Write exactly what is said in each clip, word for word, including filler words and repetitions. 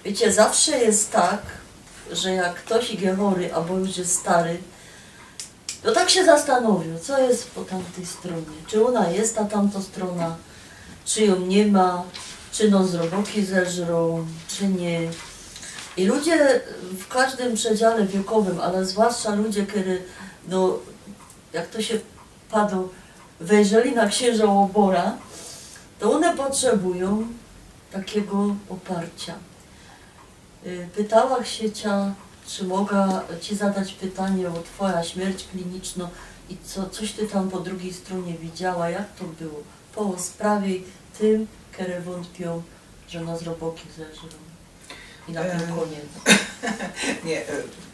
Wiecie, zawsze jest tak, że jak ktoś je chory albo już jest stary, to tak się zastanowił, co jest po tamtej stronie. Czy ona jest ta tamto strona, czy ją nie ma, czy nos roboki zeżrą, czy nie. I ludzie w każdym przedziale wiekowym, ale zwłaszcza ludzie, kiedy, no, jak to się padło, wejrzeli na księża Łobora, to one potrzebują takiego oparcia. Y, pytała się cię, czy mogę ci zadać pytanie o twoja śmierć kliniczną i co, coś ty tam po drugiej stronie widziała, jak to było po sprawie tym, które wątpią, że nas roboki zeżrą. I na tym E, koniec. Nie, e,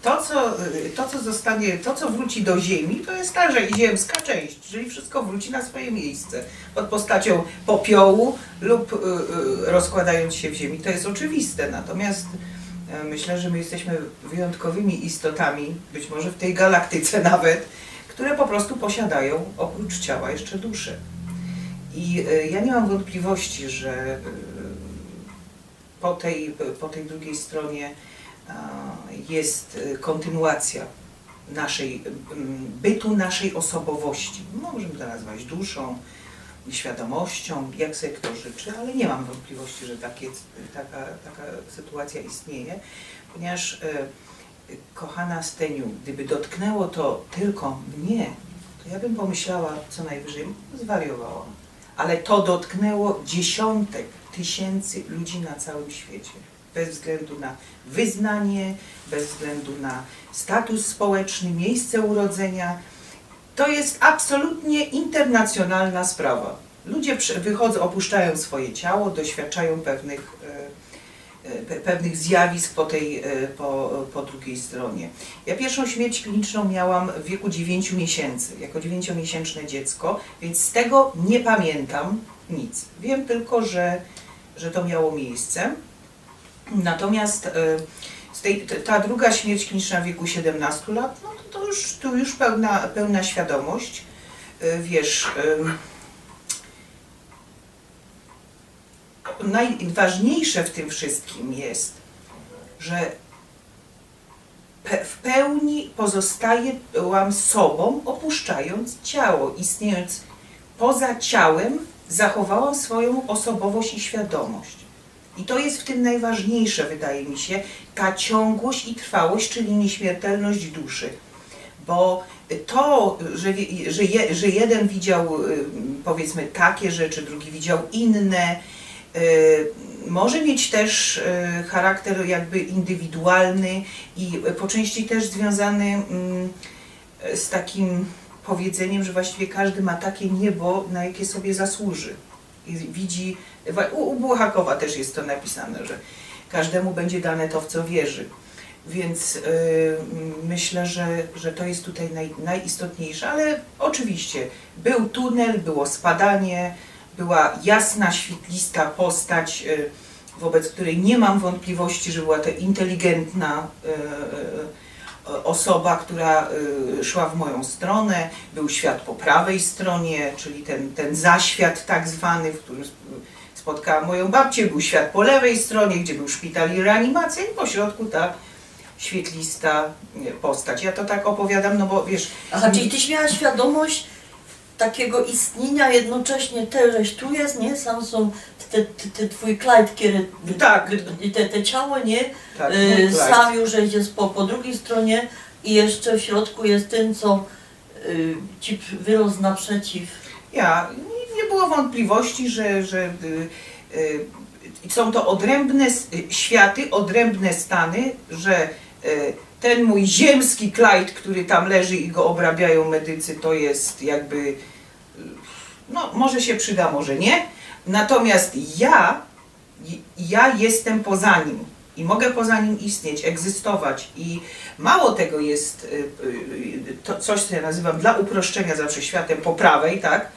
to co, e, to co zostanie, to co wróci do ziemi, to jest ta że- ziemska część, czyli wszystko wróci na swoje miejsce pod postacią popiołu lub e, e, rozkładając się w ziemi. To jest oczywiste, natomiast e, myślę, że my jesteśmy wyjątkowymi istotami, być może w tej galaktyce nawet, które po prostu posiadają oprócz ciała jeszcze duszę. I e, ja nie mam wątpliwości, że e, po tej, po tej drugiej stronie e, jest e, kontynuacja naszej, m, bytu naszej osobowości. Możemy to nazwać duszą, świadomością, jak sobie kto życzy, ale nie mam wątpliwości, że takie, taka, taka sytuacja istnieje, ponieważ e, kochana Steniu, gdyby dotknęło to tylko mnie, to ja bym pomyślała co najwyżej, zwariowałam. Ale to dotknęło dziesiątek tysięcy ludzi na całym świecie. Bez względu na wyznanie, bez względu na status społeczny, miejsce urodzenia. To jest absolutnie internacjonalna sprawa. Ludzie prze- wychodzą, opuszczają swoje ciało, doświadczają pewnych, e, e, pe- pewnych zjawisk po, tej, e, po, po drugiej stronie. Ja pierwszą śmierć kliniczną miałam w wieku dziewięciu miesięcy, jako dziewięciomiesięczne dziecko, więc z tego nie pamiętam nic. Wiem tylko, że, że to miało miejsce. Natomiast e, z tej, t- ta druga śmierć kliniczna w wieku siedemnastu lat, no to, to już, tu już pełna, pełna świadomość. E, Wiesz, em, najważniejsze w tym wszystkim jest, że pe- w pełni pozostałam sobą, opuszczając ciało, istniejąc poza ciałem, zachowałam swoją osobowość i świadomość. I to jest w tym najważniejsze, wydaje mi się, ta ciągłość i trwałość, czyli nieśmiertelność duszy. Bo to, że, wi- że, je, że jeden widział, y, powiedzmy, takie rzeczy, drugi widział inne, y, może mieć też y, charakter jakby indywidualny i po części też związany mm, z takim powiedzeniem, że właściwie każdy ma takie niebo, na jakie sobie zasłuży. I widzi, wa- u, u Buchakowa też jest to napisane, że każdemu będzie dane to, w co wierzy. Więc y, myślę, że, że to jest tutaj naj, najistotniejsze, ale oczywiście był tunel, było spadanie, była jasna, świetlista postać, y, wobec której nie mam wątpliwości, że była to inteligentna y, y, y, osoba, która y, szła w moją stronę. Był świat po prawej stronie, czyli ten, ten zaświat tak zwany, w którym sp- spotkałam moją babcię. Był świat po lewej stronie, gdzie był szpital i reanimacja, i po środku ta świetlista y, postać. Ja to tak opowiadam, no bo wiesz, Aha, czyli tyś miała świadomość takiego istnienia jednocześnie te, żeś tu jest, nie? Sam są te, te, te twój Clyde, kiedy Tak. I te, te ciało, nie? Tak, Y, mój Clyde. Sam już żeś jest po, po drugiej stronie i jeszcze w środku jest ten, co y, ci wyrosł naprzeciw. Ja, nie, nie było wątpliwości, że, że y, y, są to odrębne s- y, światy, odrębne stany, że y, ten mój ziemski Clyde, który tam leży i go obrabiają medycy, to jest jakby, y, no może się przyda, może nie. Natomiast ja, j- ja jestem poza nim i mogę poza nim istnieć, egzystować i mało tego jest y, y, to, coś, co ja nazywam dla uproszczenia zawsze światem po prawej, tak?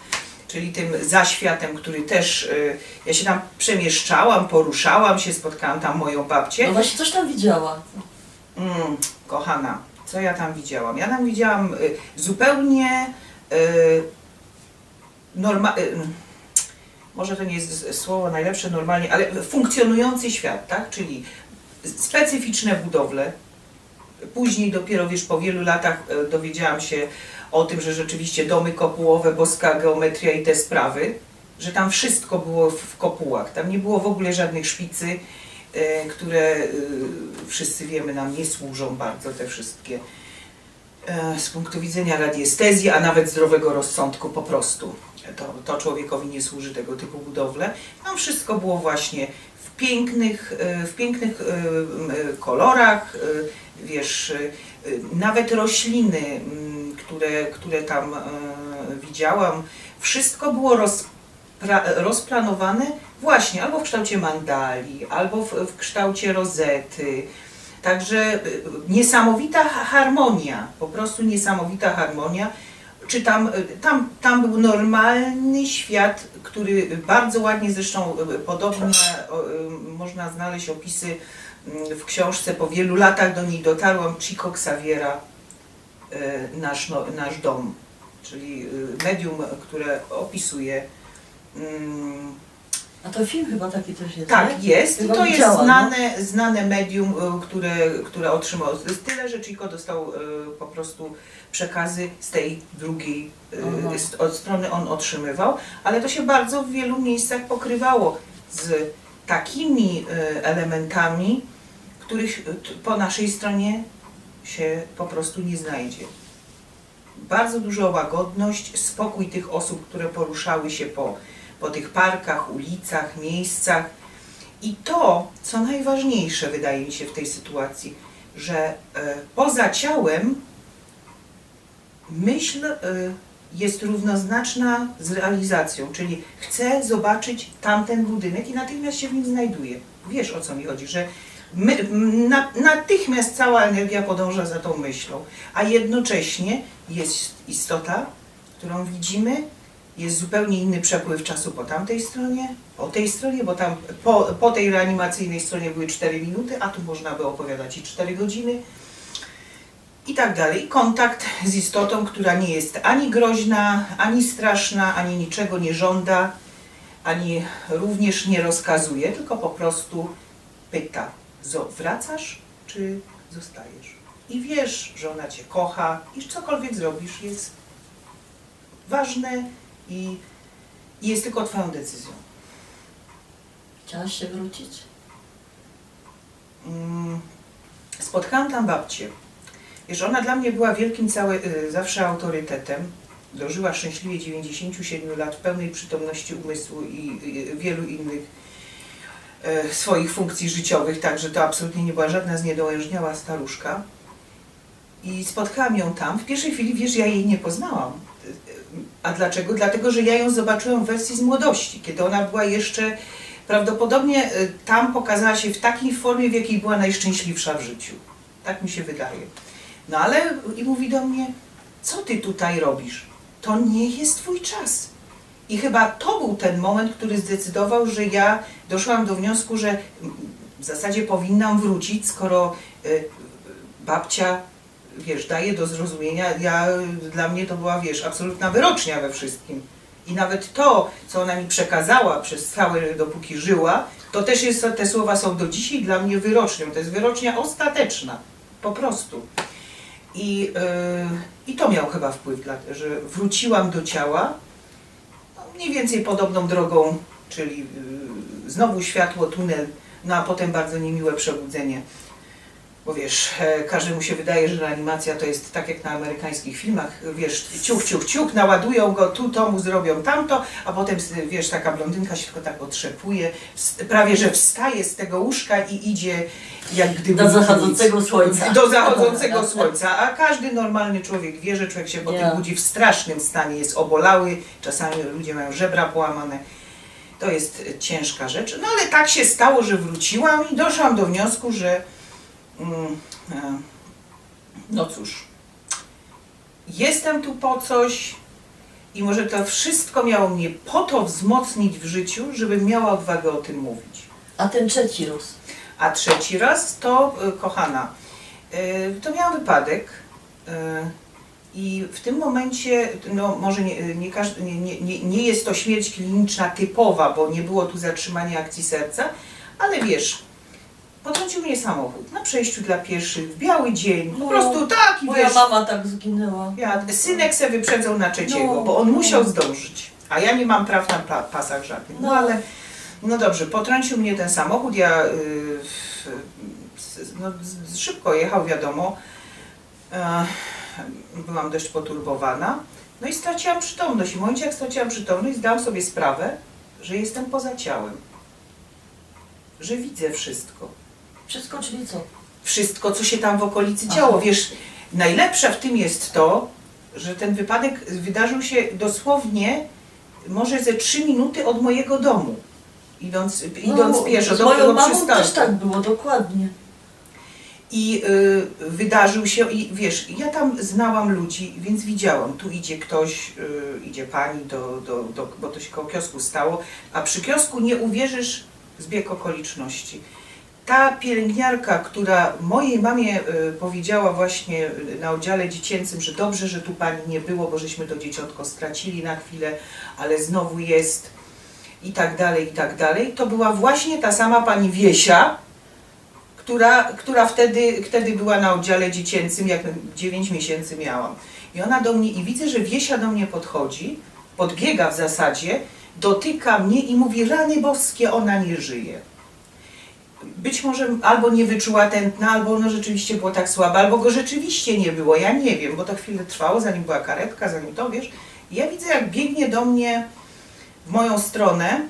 Czyli tym zaświatem, który też, y, ja się tam przemieszczałam, poruszałam się, spotkałam tam moją babcię. No właśnie, coś tam widziała. Mm, kochana, co ja tam widziałam? Ja tam widziałam y, zupełnie y, norma, y, może to nie jest słowo najlepsze, normalnie, ale funkcjonujący świat, tak? Czyli specyficzne budowle. Później dopiero, wiesz, po wielu latach e, dowiedziałam się o tym, że rzeczywiście domy kopułowe, boska geometria i te sprawy, że tam wszystko było w, w kopułach. Tam nie było w ogóle żadnych szpicy, e, które e, wszyscy wiemy, nam nie służą bardzo te wszystkie e, z punktu widzenia radiestezji, a nawet zdrowego rozsądku po prostu. To, to człowiekowi nie służy tego typu budowle. Tam wszystko było właśnie w pięknych, e, w pięknych e, m, e, kolorach, e, wiesz, e, nawet rośliny, m, które, które tam e, widziałam, wszystko było roz, pra, rozplanowane właśnie albo w kształcie mandali, albo w, w kształcie rozety. Także y, niesamowita ha- harmonia, po prostu niesamowita harmonia. Czy tam, y, tam, tam był normalny świat, który bardzo ładnie, zresztą y, podobnie o, y, można znaleźć opisy mm, w książce, po wielu latach do niej dotarłam, Chico Xaviera, y, nasz, no, nasz dom, czyli y, medium, które opisuje mm, A to film chyba taki też jest, Tak, nie? jest. I Chyba to jest widziałam, no. znane, znane medium, y, które, które otrzymało. Tyle, że Chico dostał y, po prostu przekazy z tej drugiej y, Aha. st- od strony on otrzymywał, ale to się bardzo w wielu miejscach pokrywało z takimi y, elementami, których y, t- po naszej stronie się po prostu nie znajdzie. Bardzo duża łagodność, spokój tych osób, które poruszały się po, po tych parkach, ulicach, miejscach. I to, co najważniejsze, wydaje mi się, w tej sytuacji, że e, poza ciałem myśl e, jest równoznaczna z realizacją, czyli chcę zobaczyć tamten budynek i natychmiast się w nim znajduję. Wiesz, o co mi chodzi, że my, na, natychmiast cała energia podąża za tą myślą, a jednocześnie jest istota, którą widzimy, jest zupełnie inny przepływ czasu po tamtej stronie, po tej stronie, bo tam po, po tej reanimacyjnej stronie były cztery minuty, a tu można by opowiadać i cztery godziny i tak dalej. I kontakt z istotą, która nie jest ani groźna, ani straszna, ani niczego nie żąda, ani również nie rozkazuje, tylko po prostu pyta: „Zo- wracasz czy zostajesz?” I wiesz, że ona cię kocha i cokolwiek zrobisz jest ważne i, i jest tylko twoją decyzją. Chciałaś się wrócić? Mm, Spotkałam tam babcię. Wiesz, ona dla mnie była wielkim całe, y, zawsze autorytetem. Dożyła szczęśliwie dziewięćdziesięciu siedmiu lat w pełnej przytomności umysłu i, i wielu innych e, swoich funkcji życiowych, także to absolutnie nie była żadna zniedołężniała staruszka. I spotkałam ją tam. W pierwszej chwili, wiesz, ja jej nie poznałam. A dlaczego? Dlatego, że ja ją zobaczyłam w wersji z młodości, kiedy ona była jeszcze prawdopodobnie e, tam pokazała się w takiej formie, w jakiej była najszczęśliwsza w życiu. Tak mi się wydaje. No ale i mówi do mnie: „Co ty tutaj robisz? To nie jest twój czas”. I chyba to był ten moment, który zdecydował, że ja doszłam do wniosku, że w zasadzie powinnam wrócić, skoro y, babcia, wiesz, daje do zrozumienia, ja, dla mnie to była, wiesz, absolutna wyrocznia we wszystkim. I nawet to, co ona mi przekazała przez całe, dopóki żyła, to też jest, te słowa są do dzisiaj dla mnie wyrocznią. To jest wyrocznia ostateczna, po prostu. I, yy, i to miało chyba wpływ, dla, że wróciłam do ciała, no, mniej więcej podobną drogą, czyli yy, znowu światło, tunel, no a potem bardzo niemiłe przebudzenie. Bo wiesz, e, każdemu się wydaje, że reanimacja to jest tak jak na amerykańskich filmach, wiesz, ciuch, ciuch, ciuch, naładują go, tu, to mu zrobią tamto, a potem, wiesz, taka blondynka się tylko tak otrzepuje, ws- prawie że wstaje z tego łóżka i idzie jak gdyby Do nigdy zachodzącego nic. słońca. Do zachodzącego słońca, a każdy normalny człowiek wie, że człowiek się potem Ja. budzi w strasznym stanie, jest obolały, czasami ludzie mają żebra połamane. To jest e, ciężka rzecz, no ale tak się stało, że wróciłam i doszłam do wniosku, że mm, e, no cóż, jestem tu po coś i może to wszystko miało mnie po to wzmocnić w życiu, żebym miała odwagę o tym mówić. A ten trzeci raz? A trzeci raz to, e, kochana, e, to miałam wypadek e, i w tym momencie, no może nie, nie, każdy, nie, nie, nie- nie jest to śmierć kliniczna typowa, bo nie było tu zatrzymania akcji serca, ale wiesz, Potrącił mnie samochód na przejściu dla pieszych w biały dzień, po No, prostu tak i Moja wiesz, mama tak zginęła. ja, synek se wyprzedzał na trzeciego, No, bo on no. Musiał zdążyć, a ja nie mam praw na pa pasach żadnych. No, No. Ale, no dobrze, potrącił mnie ten samochód, ja y, w- s- no, z- szybko jechał, wiadomo. E, Byłam dość poturbowana, no i straciłam przytomność. I w momencie, jak straciłam przytomność, zdałam sobie sprawę, że jestem poza ciałem, że widzę wszystko. Wszystko, czyli co? Wszystko, co się tam w okolicy działo. Wiesz, najlepsze w tym jest to, że ten wypadek wydarzył się dosłownie może ze trzy minuty od mojego domu. Idąc, idąc No, pieszo z do moją tego mamą przystanku. Też tak było, dokładnie. I y, wydarzył się, i wiesz, ja tam znałam ludzi, więc widziałam, tu idzie ktoś, y, idzie pani, do, do, do, bo to się koło kiosku stało, a przy kiosku nie uwierzysz zbieg okoliczności. Ta pielęgniarka, która mojej mamie y, powiedziała właśnie na oddziale dziecięcym, że dobrze, że tu pani nie było, bo żeśmy to dzieciątko stracili na chwilę, ale znowu jest i tak dalej, i tak dalej, to była właśnie ta sama pani Wiesia, która, która wtedy, wtedy była na oddziale dziecięcym, jak dziewięć miesięcy miałam. I ona do mnie, i widzę, że Wiesia do mnie podchodzi, podbiega w zasadzie, dotyka mnie i mówi: „Rany boskie, ona nie żyje”. Być może albo nie wyczuła tętna, albo ono rzeczywiście było tak słabe, albo go rzeczywiście nie było. Ja nie wiem, bo to chwilę trwało, zanim była karetka, zanim to, wiesz. I ja widzę, jak biegnie do mnie w moją stronę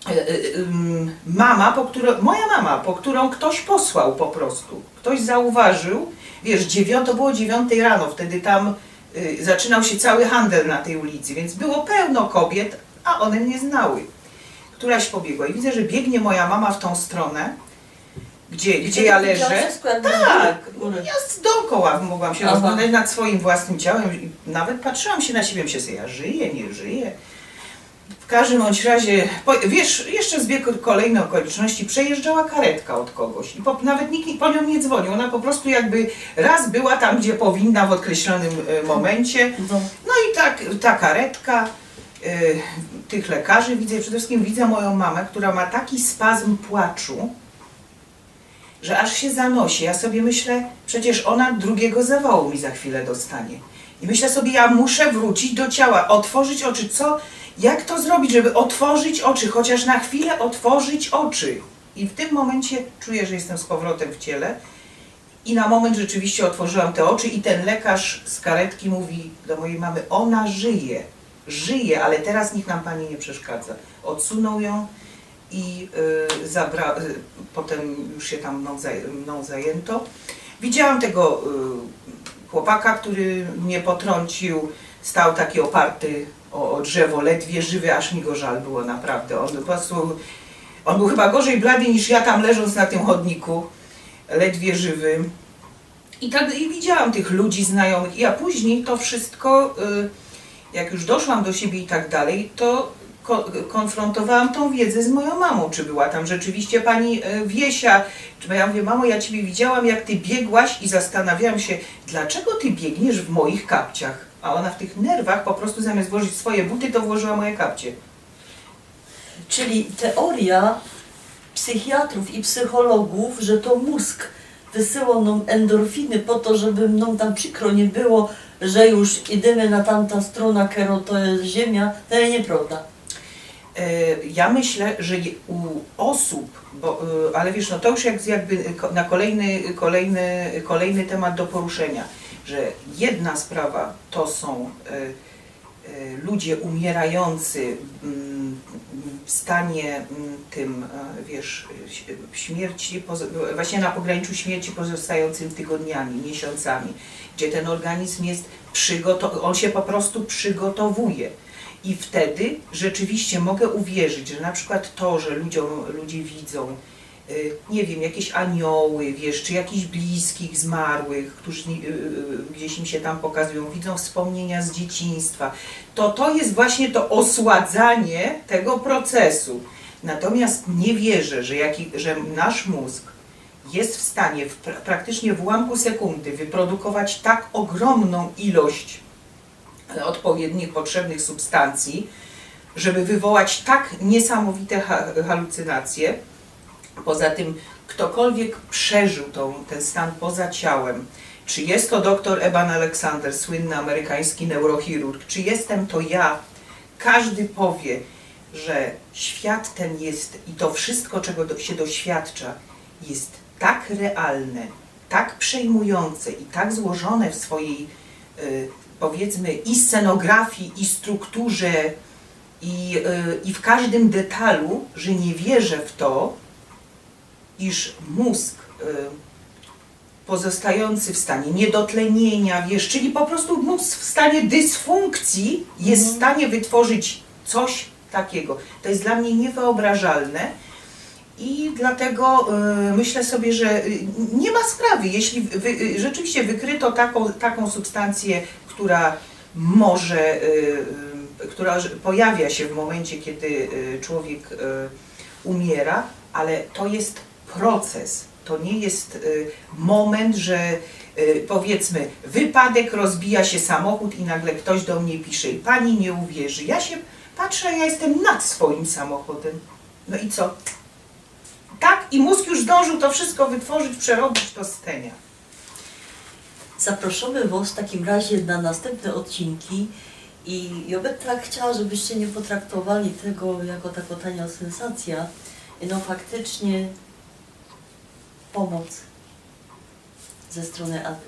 e, e, em, mama, po którą, moja mama, po którą ktoś posłał po prostu. Ktoś zauważył, wiesz, dziewiąto, to było dziewiątej rano, wtedy tam y, zaczynał się cały handel na tej ulicy, więc było pełno kobiet, a one mnie znały. Któraś pobiegła i widzę, że biegnie moja mama w tą stronę, gdzie, gdzie Ty ja to widziałaś leżę. Wszystko, jak Tak, były. Ja z dookoła mogłam się Aha. Rozglądać nad swoim własnym ciałem i nawet patrzyłam się na siebie, myślę sobie, ja żyję, nie żyję. W każdym bądź razie, po, wiesz, jeszcze zbieg kolejne okoliczności, przejeżdżała karetka od kogoś i po, nawet nikt po nią nie dzwonił, ona po prostu jakby raz była tam, gdzie powinna w określonym e, momencie. No. No i tak ta karetka, e, tych lekarzy widzę, przede wszystkim widzę moją mamę, która ma taki spazm płaczu, że aż się zanosi. Ja sobie myślę, przecież ona drugiego zawału mi za chwilę dostanie. I myślę sobie, ja muszę wrócić do ciała, otworzyć oczy. Co, jak to zrobić, żeby otworzyć oczy, chociaż na chwilę otworzyć oczy? I w tym momencie czuję, że jestem z powrotem w ciele. I na moment rzeczywiście otworzyłam te oczy i ten lekarz z karetki mówi do mojej mamy: „Ona żyje, żyje, ale teraz nikt nam pani nie przeszkadza”. Odsunął ją i y, zabra... y, potem już się tam mną, zaj... mną zajęto. Widziałam tego y, chłopaka, który mnie potrącił, stał taki oparty o, o drzewo, ledwie żywy, aż mi go żal było, naprawdę. On po prostu, on był chyba gorzej blady niż ja tam leżąc na tym chodniku, ledwie żywy. I tak i widziałam tych ludzi znajomych, i a później to wszystko, y, jak już doszłam do siebie i tak dalej, to ko konfrontowałam tą wiedzę z moją mamą, czy była tam rzeczywiście pani y, Wiesia. Czy ja mówię: „Mamo, ja ciebie widziałam, jak ty biegłaś”, i zastanawiałam się, dlaczego ty biegniesz w moich kapciach. A ona w tych nerwach po prostu, zamiast włożyć swoje buty, to włożyła moje kapcie. Czyli teoria psychiatrów i psychologów, że to mózg wysyłał nam endorfiny po to, żeby nam tam przykro nie było, że już idziemy na tamta strona, kero to jest ziemia, to jest nieprawda. E, Ja myślę, że je- u osób, bo, y, ale wiesz, no to już jak, jakby ko- na kolejny, kolejny, kolejny temat do poruszenia, że jedna sprawa to są e, e, ludzie umierający mm, w stanie mm, tym, e, wiesz, ś- śmierci, poz- właśnie na pograniczu śmierci pozostającym tygodniami, miesiącami, gdzie ten organizm jest przygotowany, on się po prostu przygotowuje. I wtedy rzeczywiście mogę uwierzyć, że na przykład to, że ludziom, ludzie widzą, y, nie wiem, jakieś anioły, wiesz, czy jakichś bliskich zmarłych, którzy y, y, gdzieś im się tam pokazują, widzą wspomnienia z dzieciństwa, to to jest właśnie to osładzanie tego procesu. Natomiast nie wierzę, że, jaki, że nasz mózg jest w stanie w, pra- praktycznie w ułamku sekundy wyprodukować tak ogromną ilość e, odpowiednich, potrzebnych substancji, żeby wywołać tak niesamowite ha halucynacje. Poza tym Ktokolwiek przeżył tą, ten stan poza ciałem, czy jest to doktor Eben Alexander, słynny amerykański neurochirurg, czy jestem to ja, każdy powie, że świat ten jest i to wszystko, czego do, się doświadcza, jest tak realne, tak przejmujące i tak złożone w swojej, y, powiedzmy, i scenografii, i strukturze, i, y, i w każdym detalu, że nie wierzę w to, iż mózg, y, pozostający w stanie niedotlenienia, wiesz, czyli po prostu mózg w stanie dysfunkcji jest w stanie wytworzyć coś takiego. To jest dla mnie niewyobrażalne i dlatego, y, myślę sobie, że, y, nie ma sprawy, jeśli wy, y, rzeczywiście wykryto taką, taką substancję, która może, y, y, która ż- pojawia się w momencie, kiedy, y, człowiek, y, umiera, ale to jest proces. To nie jest, y, moment, że, y, powiedzmy, wypadek, rozbija się samochód i nagle ktoś do mnie pisze i pani nie uwierzi. Ja się patrzę, ja jestem nad swoim samochodem. No i co? Tak, i mózg już zdążył to wszystko wytworzyć, przerobić to z tenia. Zaproszymy Was w takim razie na następne odcinki i ja bym tak chciała, żebyście nie potraktowali tego jako taką tanią sensację. No faktycznie pomoc ze strony Ady.